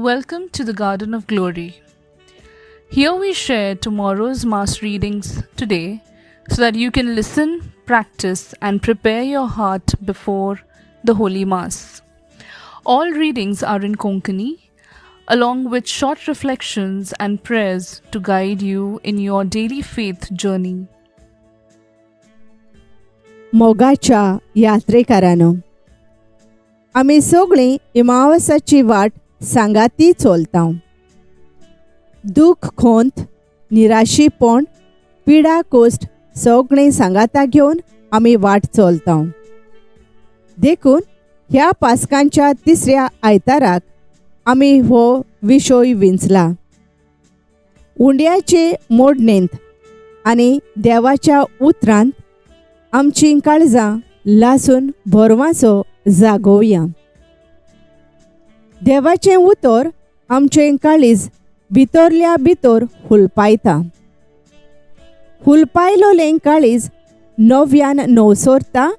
Welcome to the Garden of Glory. Here we share tomorrow's Mass readings today so that you can listen, practice, and prepare your heart before the Holy Mass. All readings are in Konkani, along with short reflections and prayers to guide you in your daily faith journey. मोगाच्या यात्रेकारांनो, आमी सगळीं इमावसाची वाट सांगाती चलता. दूख, खोंत, निराशीपण, पिडा, cost सगळीं सांगाता घेवन आमी वाट चलता. देखून ह्या पास्कांच्या तिसऱ्या आयताराक आमी हो विशय विंचला. उंड्याचे मोडणेंत आनी देवाच्या उतरांत आमचीं काळजां लासून भरवांचो जागोवया. देवाचें उतर आमचें काळीज भितरल्या भितर हुलपायता. हुलपायलोलें काळीज नव्यान नवसरता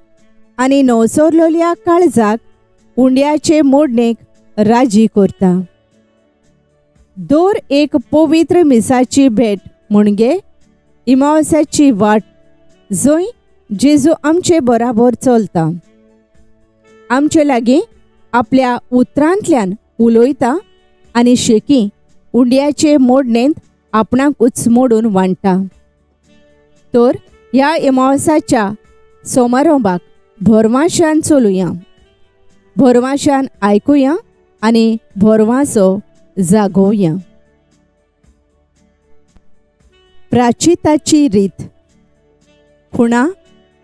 आनी नवसरलोल्या काळजाक उंड्याचे मोडणेक राजी करता. दर एक पवित्र मिसाची भेट म्हणजे इमावसाची वाट, जंय जेजू आमचे बराबर चलता, आमचे लागीं आपल्या उतरांतल्यान उलयता आनी शेकी उंड्याचे मोडणेंत आपणाकूच मोडून वांट्टा. तर ह्या इमावसाच्या समारंभाक भरवांशान चलुया, भरवांशान आयकुया आनी भरवांसो जागोवया. प्राचिताची रीत. खुणा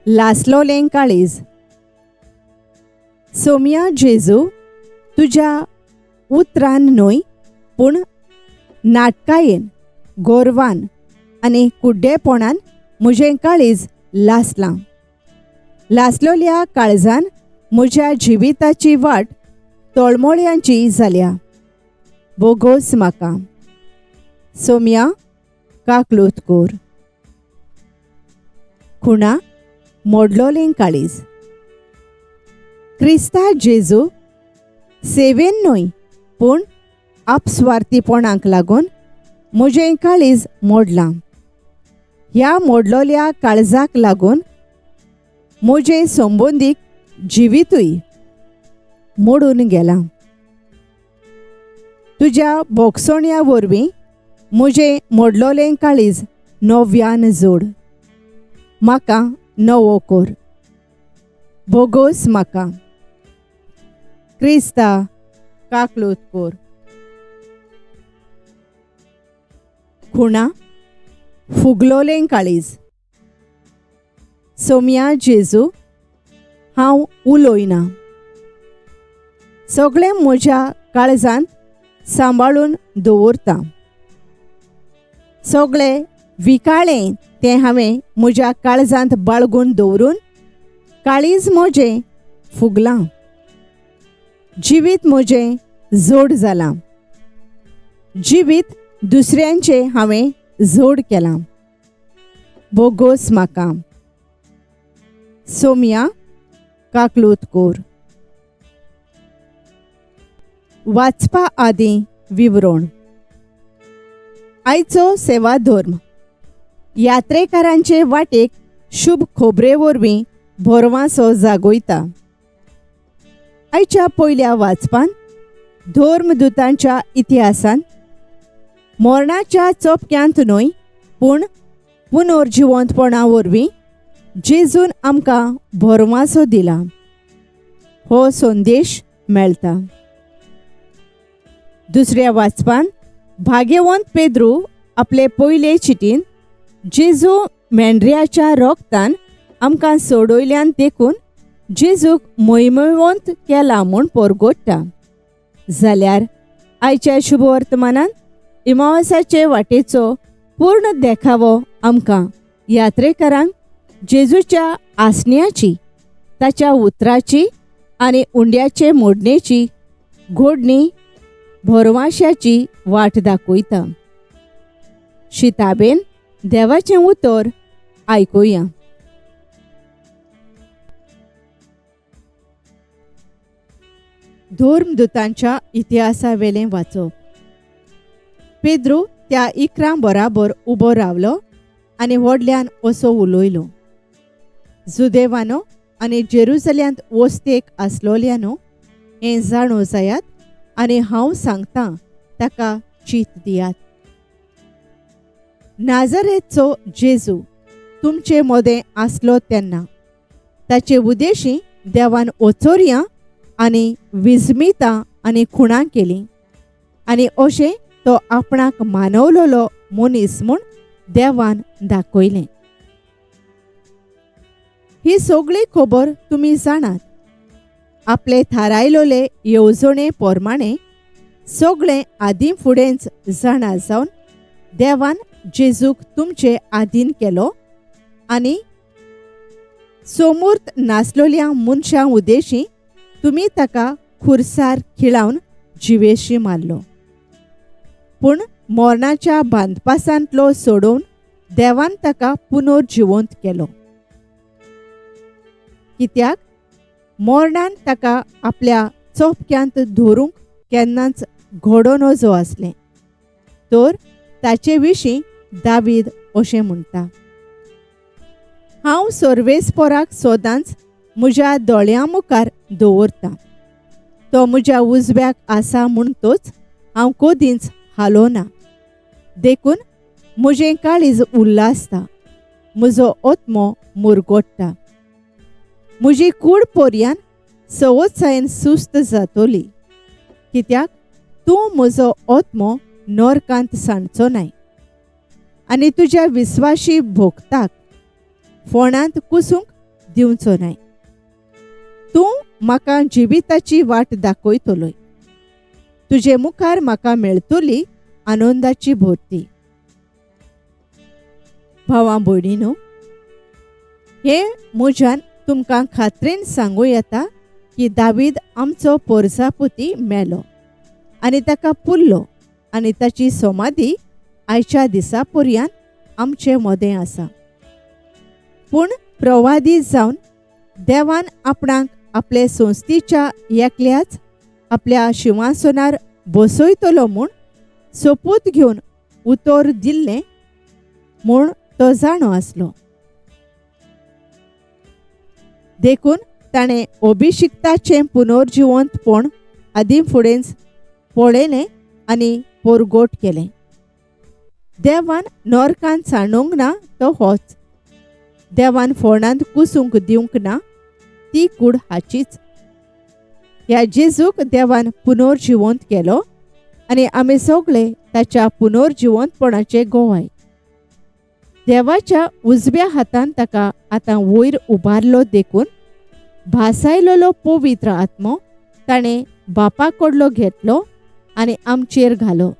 लासलोलें काळीज. सोम्या जेजू, तुज्या उतरान न्हय पूण नाटकायेन, गोरवान आनी कुड्डेपणान म्हजें काळीज लासलां. लासलोल्या काळजान म्हज्या जिविताची वाट तळमळ्यांची जाल्या. बोगोस म्हाका. सोम्या, काकलूत कोर. खुणा मोडलोलें काळीज. क्रिस्ता जेजू, सेवेन न्हय पूण आपस्वार्थीपणाक लागून म्हजें काळीज मोडलां. ह्या मोडलोल्या काळजाक लागून म्हजें संबंदीक जिवितूय मोडून गेलां. तुज्या भोगसण्या वरवीं म्हजें मोडलोलें काळीज नव्यान जोड. म्हाका नवो कोर. भोगोस म्हाका. क्रिस्ता, काकलूत कोर. खुणा फुगलोलें काळीज. सोम्या जेजू, हांव उलयना, सगळें म्हज्या काळजांत सांबाळून दवरता. सगळें विकाळें तें हांवें म्हज्या काळजांत बाळगून दवरून काळीज म्हजें फुगलां. जिवीत म्हजें जोड जालां. जिवीत दुसऱ्यांचें हांवें जोड केलां. बोगोस म्हाका. सोम्या, काकलूत कोर. वाचपा आदीं विवरण. आयचो सेवा धर्म यात्रेकारांचे वाटेक शुभ खोबरे वरवीं भरवांसो जागोयता. आयच्या पयल्या वाचपान धर्मदूतांच्या इतिहासान मरणाच्या चोपक्यांत न्हय पूण पुनर्जिवंतपणा वरवीं जेजून आमकां भरवांसो दिला हो संदेश मेळटा. दुसऱ्या वाचपान भाग्यवंत पेद्रू आपले पयले चिटीन जेजू मेंढऱ्याच्या रोगतान आमकां सोडयल्यान देखून जेजूक मोहिमेवंत केला म्हूण परगोडटा. जाल्यार आयच्या शुभवर्तमानान इमावसाचे वाटेचो पूर्ण देखावो आमकां यात्रेकारांक जेजूच्या आसण्याची, ताच्या उतराची आनी उंड्याचे मोडणेची घोडणी भरवांशाची वाट दाखयता. शिताबेन देवाचें उतर आयकुया. धर्मदुतांच्या इतिहासावेलें वाचप. पेद्रू त्या इकरां बराबर उबो रावलो आनी व्हडल्यान असो उलयलो, जुदेवानो आनी जेरुजल्यांत वस्तेक आसलोल्यानो, हें जाणो जायात आनी हांव सांगतां ताका चीत दियात. नाझरेतचो जेजू तुमचे मदें आसलो तेन्ना ताचे उदेशी देवान ओचोरयां आनी विजमितां आनी खुणां केलीं आनी अशें तो आपणाक मानवलोलो मनीस म्हूण देवान दाखयलें. ही सगळी खबर तुमी जाणात. आपले थारायलोले येवजणे प्रमाणे सगळें आदीं फुडेंच जाणा जावन देवान जेजूक तुमचे आदीन केलो आनी सोमूर्त नासलोल्या मनशां उदेशी तुमी ताका खुरसार खिळावन जिवेशी मारलो. पूण मरणाच्या बांदपासांतलो सोडोवन देवान ताका पुनर्जिवंत केलो. कित्याक मरणान ताका आपल्या चोपक्यांत धरूंक केन्नाच घडो नजो आसलें. तर ताचे विशीं दावीद अशें म्हणटा, हांव सर्वेस्पोराक सदांच म्हज्या दोळ्यां मुखार दवरतां. तो म्हज्या उजव्याक आसा म्हणटोच हांव कदींच हालोना. देखून म्हजें काळीज उल्लासता, म्हजो आत्मो मुरगोट्टा, म्हजी कूड पोरयान सवचायेन सुस्त जातली. कित्याक तूं म्हजो आत्मो नरकांत सांडचो नाय आनी तुज्या विस्वाशी भोगताक फोणांत कुसूंक दिवचो नाय. तूं म्हाका जिविताची वाट दाखयतलोय, तुजे मुखार म्हाका मेळटली आनंदाची भरती. भावां भयणीनो, हें म्हज्यान तुमकां खात्रेन सांगूं येता की दावीद आमचो पोरसापुती मेलो आनी ताका पुरलो आनी ताची समाधी आयच्या दिसा पर्यंत आमचे मदें आसा. पूण प्रवादी जावन देवान आपणाक आपले संस्थेच्या एकल्याच आपल्या शिंवासनार बसयतलो म्हूण सोपूत घेवन उतर दिल्लें म्हूण तो जाणो आसलो. देखून ताणें अभिषिक्ताचें पुनर्जिवंतपण आदीं फुडेंच पळयलें आनी पोरगोट केलें. देवान नरकांत सांडूंक ना तो होच, देवान फोणांत कुसूंक दिवंक ना ती कूड हाचीच. ह्या जेजूक देवान पुनर्जिवंत केलो आनी आमी सगळे ताच्या पुनर्जिवंतपणाचे गोवाय. देवाच्या उजव्या हातान ताका आतां वयर उबारलो देखून भासायलोलो पवित्र आत्मो ताणें बापा कडलो घेतलो आनी आमचेर घालो.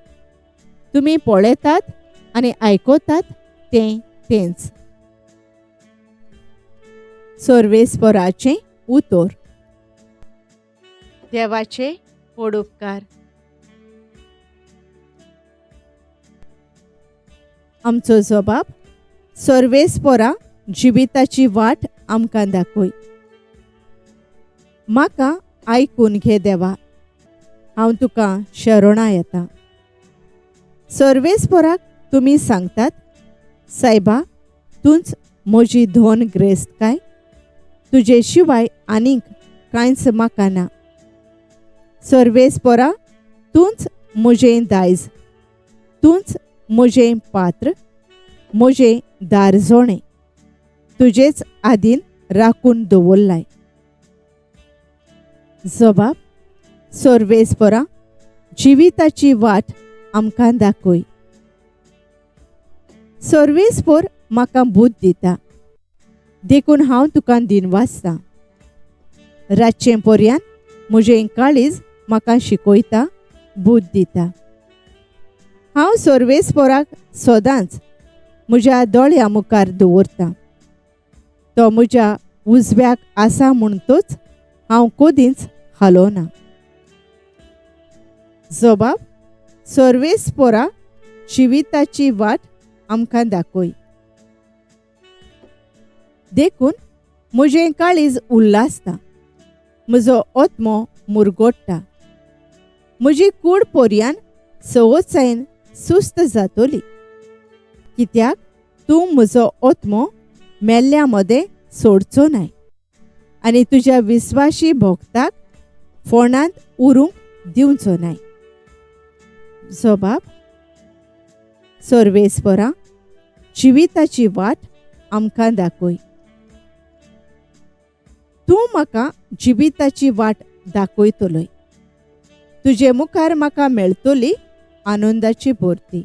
तुमी पळयतात आनी आयकतात तें तेंच. सर्वेस्पराचें उतर. देवाचे व्हड उपकार. आमचो जबाब, सर्वेस्परा जिविताची वाट आमकां दाखय. म्हाका आयकून घे देवा, हांव तुका शरणां येता. सर्वेस्पराक तुमी सांगतात, सायबा तूंच म्हजी धन ग्रेस्त काय, तुजे शिवाय आनीक कांयच म्हाका ना. सर्वेस्परा तूंच म्हजें दायज, तूंच म्हजें पात्र, म्हजें दारजोणें, तुजेच आदीन राखून दवरलाय. जबाब, सर्वेस्परा जिविताची वाट आमकां दाखय. सर्वेस्पोर म्हाका बूद दिता देखून हांव तुका दिनवासतां. रातचें पर्यान म्हजें काळीज म्हाका शिकयता, बूद दिता. हांव सर्वेस्पोराक सदांच म्हज्या दोळ्या मुखार दवरतां. तो म्हज्या उजव्याक आसा म्हणटोच हांव कदींच हालोना. जबाब, सर्वेस्पोरा जिविताची वाट आमकां दाखय. देखून म्हजें काळीज उल्लासता, म्हजो आत्मो मुरगोडटा. म्हजी कूड पोरयान सवचायन सुस्त जातली, कित्याक तूं म्हजो आत्मो मेल्ल्या मदें सोडचो नाय आनी तुज्या विस्वाशी भोगताक फोंडांत उरूंक दिवचो नाय. जबाब. सर्वेस्परा, जिविताची वाट आमकां दाखय. तूं म्हाका जिविताची वाट दाखयतलोय. तुजे मुखार म्हाका मेळटली आनंदाची भरती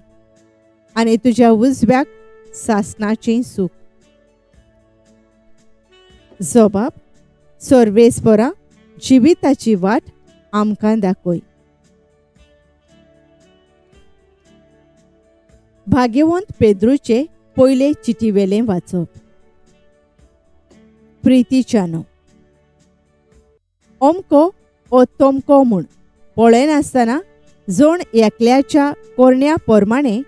आनी तुज्या उजव्याक सासणाचें सूख. जबाब. सर्वेस्परा, जिविताची वाट आमकां दाखय. भाग्यवंत पेद्रूचे पयले चिटीवेलें वाचप. प्रितीच्यानो, अमको ओ तमको म्हूण पळयनासतना जोण एकल्याच्या कोरण्या प्रमाणे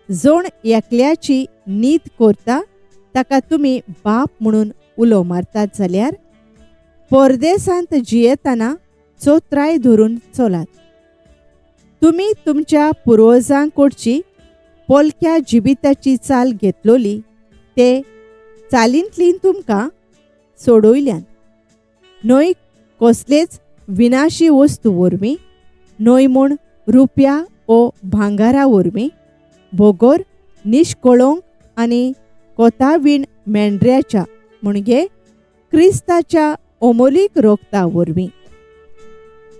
जोण एकल्याची नीत करता ताका तुमी बाप म्हणून उलो मारतात जाल्यार परदेसांत जियेतना चोत्राय धरून चलात. तुमी तुमच्या पुर्वजांकडची पोलक्या जिविताची चाल घेतलोली ते चालींतली तुमकां सोडयल्यान, न्हय कसलेच विनाशी वस्तू वरवीं, न्हय म्हूण रुपया ओ भांगारा वरवीं, बोगोर निश्कळोंक आनी कोतावीण मेंढऱ्याच्या म्हणजे क्रिस्ताच्या अमोलीक रोगता वरवीं.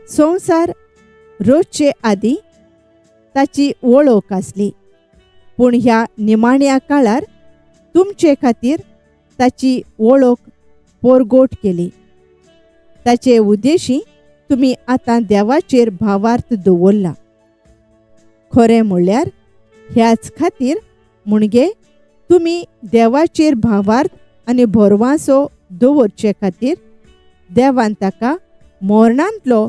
संवसार रोजचे आदीं ताची वळख आसली, पूण ह्या निमाण्या काळार तुमचे खातीर ताची वळख पोरगोट केली. ताचे उद्देशी तुमी आतां देवाचेर भावार्थ दवरला. खरें म्हणल्यार ह्याच खातीर म्हणजे तुमी देवाचेर भावार्थ आनी भरवासो दवरचे खातीर देवान ताका मरणांतलो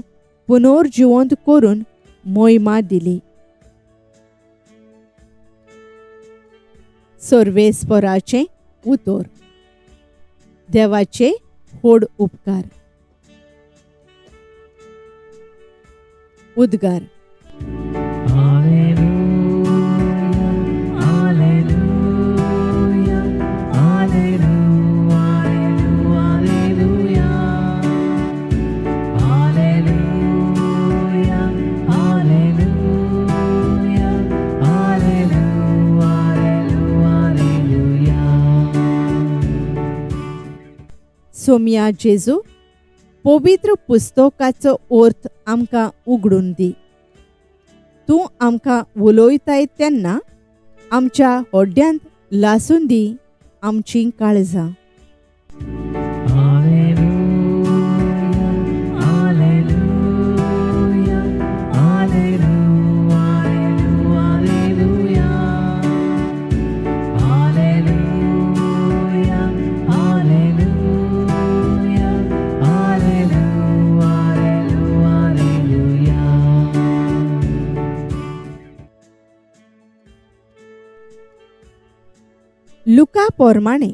पुनर्जिवंत करून मोहिमा दिली. सर्वेस्पराचें उतर. देवाचे व्हड उपकार. उद्गार. सोम्या जेजू, पवित्र पुस्तकाचो अर्थ आमकां उगडून दी. तूं आमकां उलयताय तेन्ना आमच्या होड्ड्यांत लासून दी आमचीं काळजां. लुका पोरमाणे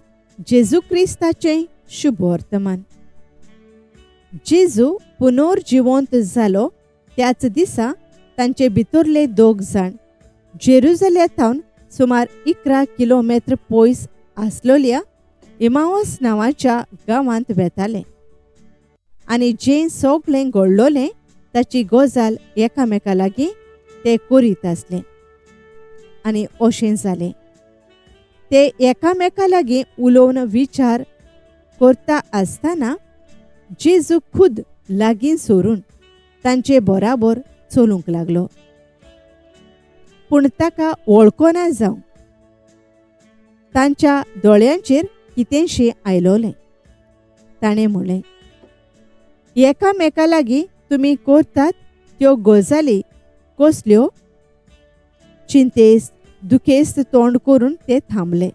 जेजू क्रिस्ताचें शुभवर्तमान. जेजू पुनर्जिवंत जालो त्याच दिसा तांचे भितरले दोग जाण जेरुजल्या थावन सुमार 11 किलोमीटर पयस आसलोल्या इमावस नांवाच्या गांवांत वेताले आनी जें सगळें घडलोलें ताची गजाल एकामेका लागीं ते करीत आसले. आनी अशें जालें, ते एकामेका लागीं उलोवन विचार करता आसतना जेजू खुद लागीं सरून तांचे बराबर चलूंक लागलो, पूण ताका वळखना जावं तांच्या दोळ्यांचेर कितेंशें आयलोलें. ताणें म्हणलें, एकामेका लागीं तुमी करतात त्यो गजाली कसल्यो? चिंतेस्त दुखेस्त तोंड करून ते थांबले.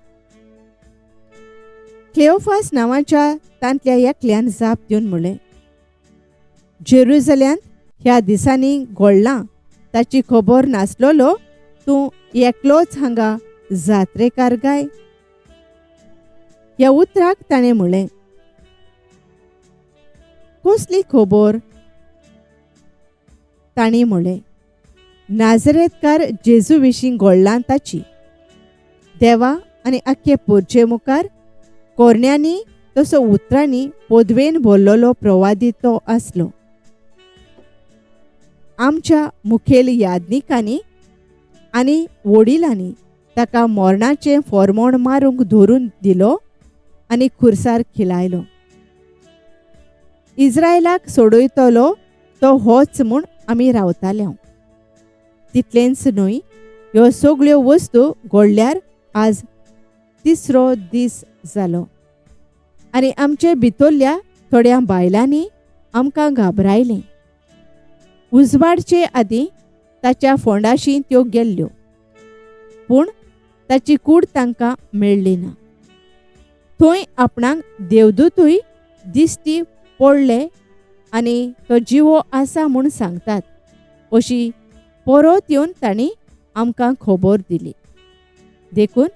क्लेओफास नांवाच्या तांतल्या एकल्यान जाप दिवन म्हणलें, जेरुजल्यांत ह्या दिसांनी घडलां ताची खबर नासलोलो तूं एकलोच हांगा जात्रेकार गाय? ह्या उतराक ताणें म्हणलें, कसली खबर? तांणी म्हणलें, नाजरेतकार जेजू विशीं घोळ्ळां ताची. देवा आनी आख्खे पोरचे मुखार कोरण्यांनी तसो उतरांनी पदवेन भरलेलो प्रवादी तो आसलो. आमच्या मुखेल याज्ञिकांनी आनी वडिलांनी ताका मरणाचें फॉर्मोण मारूंक धरून दिलो आनी खुर्सार खिलायलो. इज्रायलाक सोडयतलो तो होच म्हूण आमी रावताले. तितलेंच न्हय, ह्यो सगळ्यो वस्तू घडल्यार आज तिसरो दीस जालो आनी आमचे भितरल्या थोड्या बायलांनी आमकां घाबरायलें. उजवाडचे आदीं ताच्या फोंडाशी त्यो गेल्ल्यो, पूण ताची कूड तांकां मेळ्ळी ना. थंय आपणाक देवदूतूय दिश्टी पडले आनी तो जिवो आसा म्हूण सांगतात अशी परत येवन तांणी आमकां खबर दिली. देखून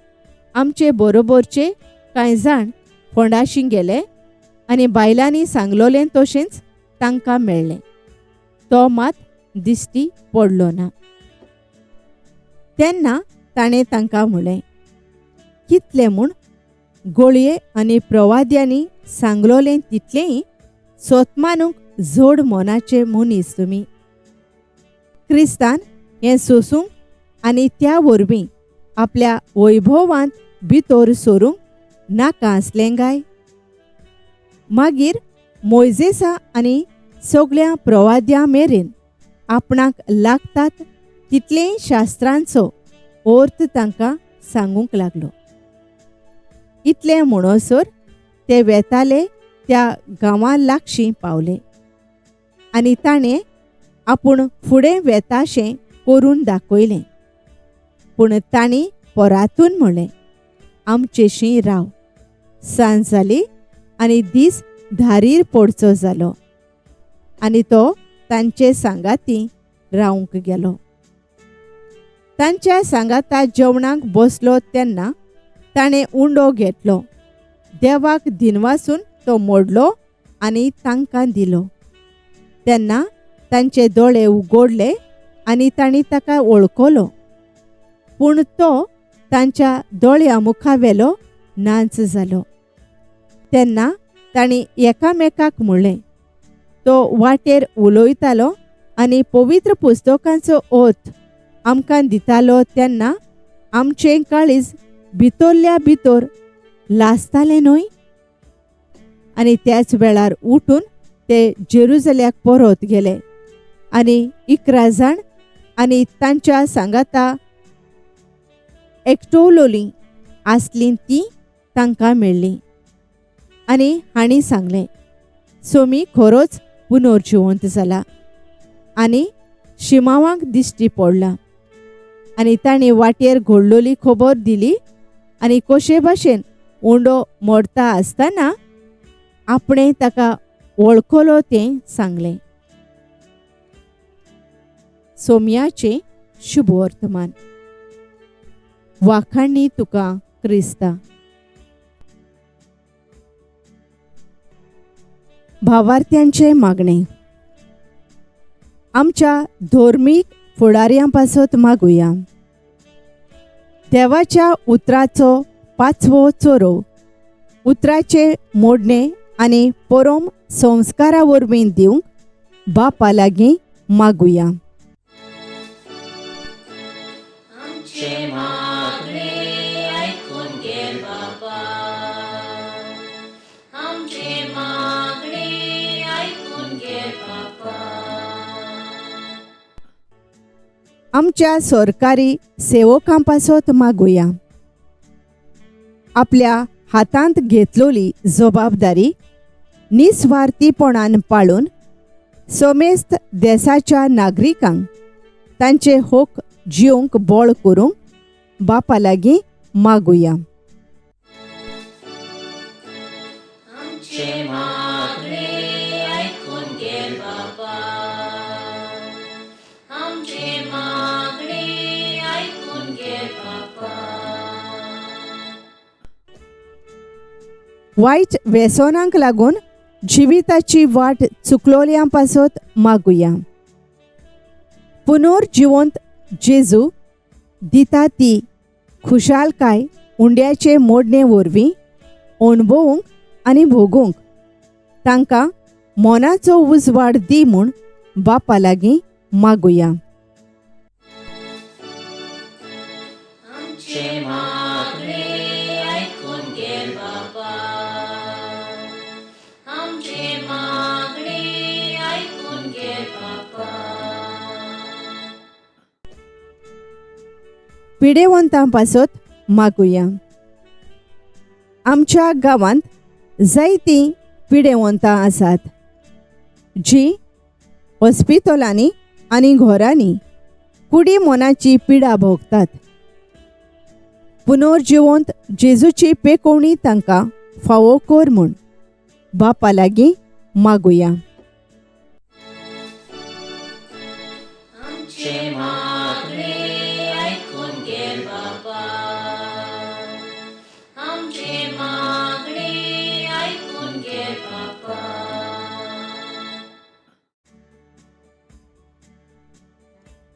आमचे बरोबरचे कांय जाण फोंडाशी गेले आनी बायलांनी सांगलोलें तशेंच तांकां मेळ्ळें. तो मात दिश्टी पडलो ना. तेन्ना ताणें तांकां म्हणलें, कितलें म्हूण गोळये आनी प्रवाद्यांनी सांगलोलें तितलेंय सोतमानूंक जोड मनाचे मनीस तुमी. क्रिस्तान हें सोसूंक आनी त्या वरवीं आपल्या वैभवांत भितर सरूंक नाका आसलें काय? मागीर मोयजेसा आनी सगळ्या प्रवाद्यां मेरेन आपणाक लागतात तितलेंय शास्त्रांचो अर्थ तांकां सांगूंक लागलो. इतलें म्हणसर ते वेताले त्या गांवा लागशीं पावले आनी ताणें आपूण फुडें वेताशें करून दाखयलें. पूण तांणी परातून म्हणलें, आमचेशी राव, सांज जाली आनी दीस धारीर पडचो जालो. आनी तो तांचे सांगाती रावंक गेलो. तांच्या सांगाता जेवणाक बसलो तेन्ना ताणें उंडो घेतलो, देवाक दिनवासून तो मोडलो आनी तांकां दिलो. तेन्ना तांचे दोळे उगडले आनी तांणी ताका वळखलो, पूण तो तांच्या दोळ्या मुखावेलो नाच जालो. तेन्ना तांणी एकामेकाक म्हणलें, तो वाटेर उलयतालो आनी पवित्र पुस्तकांचो अर्थ आमकां दितालो तेन्ना आमचें काळीज भितरल्या भितर लासतालें न्हय? आनी त्याच वेळार उठून ते जेरुजल्याक परत गेले आनी 11 जाण आनी तांच्या सांगाता एकटोवलोलीं आसलीं तीं तांकां मेळ्ळीं आनी हांणी सांगलें, सोमी खरोच पुनर्जिवंत जाला आनी शिमावांक दिश्टी पडला. आनी तांणी वाटेर घडलोली खबर दिली आनी कशे भाशेन उंडो मोडता आसतना आपणें ताका वळखलो तें सांगलें. सोम्याचें शुभवर्तमान. वाखाणणी तुका क्रिस्ता. भावार्थ्यांचें मागणें. आमच्या धर्मीक फुडाऱ्यां पासत मागुया. देवाच्या उतराचो पांचवो चोरो उतराचे मोडणे आनी परम संस्कारा वरवीं दिवंक बापा लागीं मागुया. आमच्या सरकारी सेवकां पासत मागुया. आपल्या हातांत घेतलोली जबाबदारी निस्वार्थीपणान पाळून समेस्त देशाच्या नागरिकांक तांचे हक जिवंक बळ करूंक बापा लागीं मागुया. वायट व्यसनांक लागून जिविताची वाट चुकलोल्यां पासत मागुया. पुनर्जिवंत जेजू दिता ती खुशालकाय उंड्याचे मोडणे वरवीं अणभवूंक आनी भोगूंक तांकां मनाचो उजवाड दी म्हूण बापा लागीं मागुया. पिडेवंतां पासत मागुया. आमच्या गांवांत जायतीं पिडेवंतां आसात जीं हॉस्पिटलांनी आनी घरांनी कुडी मनाची पिडा भोगतात. पुनर्जिवंत जेजूची पेकोवणी तांकां फावो कर म्हूण बापा लागीं मागुया.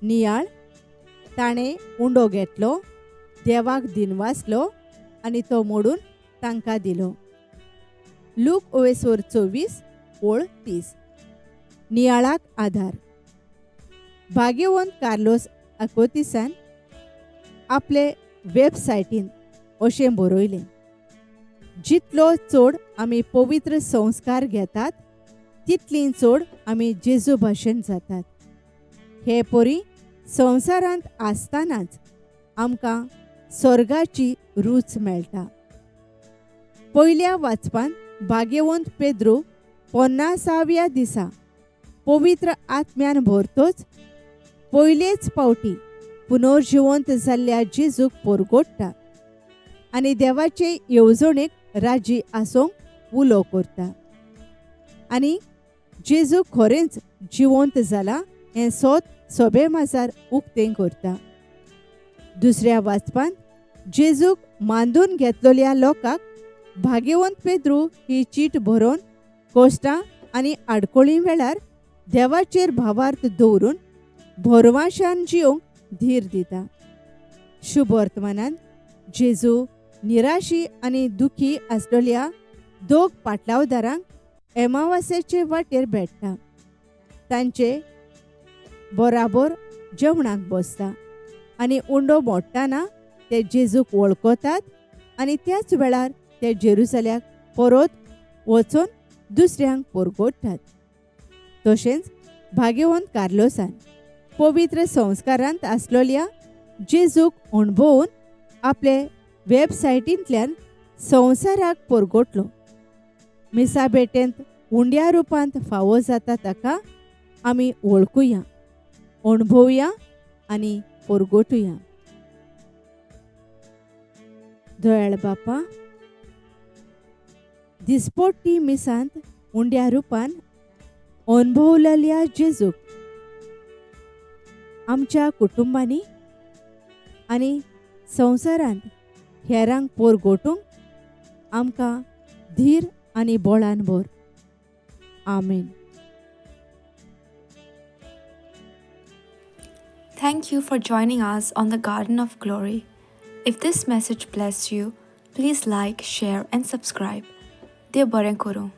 नियाळ ताणें उंडो घेतलो, देवाक दिनवासलो आनी तो मोडून तांकां दिलो. लूक ओवेसोर 24:30. नियाळाक आधार. भाग्यवंत कार्लोस आकोतिसान आपले वेबसायटीन अशें बरयलें, जितलो चड आमी पवित्र संस्कार घेतात तितली चड आमी जेजू भाशेन जातात. हे परी संवसारांत आसतनाच आमकां स्वर्गाची रूच मेळटा. पयल्या वाचपान भाग्यवंत पेद्रू 50व्या दिसा पवित्र आत्म्यान भरतोच पयलेच पावटी पुनर्जिवंत जाल्ल्या जेजूक परगोडटा आनी देवाचे येवजणेक राजी आसूंक उलो करता आनी जेजू खरेंच जिवंत जाला हें सोद सोबे माजार उक्तें करता. दुसऱ्या वाचपान जेजूक मांदून घेतलेल्या लोकांक भाग्यवंत पेद्रू ही चीट बरोवन कश्टां आनी आडकोळी वेळार देवाचेर भावार्थ दवरून भरवाशान जिवंक धीर दिता. शुभ वर्तमानान जेजू निराशी आनी दुखी आसलेल्या दोग पाटलावदारांक एमावास्याचे वाटेर भेट्टा, तांचे बराबर जेवणाक बसता आनी उंडो मोडटाना ते जेजूक वळखतात आनी त्याच वेळार ते जेरुसल्याक परत वचून दुसऱ्यांक परगोडटात. तशेंच भाग्यवंत कार्लोसान पवित्र संस्कारांत आसलेल्या जेजूक अणभवून आपले वेबसायटींतल्यान संवसाराक परगोटलो. मिसा भेटेंत उंड्या रुपांत फावो जाता ताका आमी वळखुया, अणभवया आनी परगोटुया. दयाळ बापा, दिसपट्टी मिसांत उंड्या रुपान अणभवलेल्या जेजूक आमच्या कुटुंबांनी आनी संवसारांत हेरांक परगोटूंक आमकां धीर आनी बळान भर. आमेन. Thank you for joining us on the Garden of Glory. If this message blessed you, please like, share and subscribe. Dev बरें करूं.